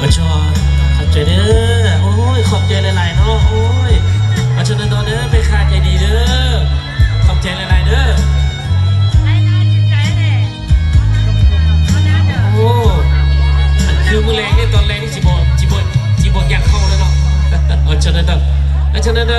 ອາຈານ ຂອບໃຈເດີ. ໂອ້ຍ ຂອບໃຈຫຼາຍໆເນາະ. ໂອ້ຍ ອາຈານດອນເດີ ແມ່ຄ້າໃຈດີເດີ. ຂອບໃຈຫຼາຍໆເດີ. ໂອ້ ອັນຄືມື້ແລງນີ້ ຕອນແລງນີ້ຊິບໍ່ ຊິບໍ່ ຊິບໍ່ຢາກເຂົ້າແລ້ວເນາະ. ອາຈານດອນ ອາຈານດອນ.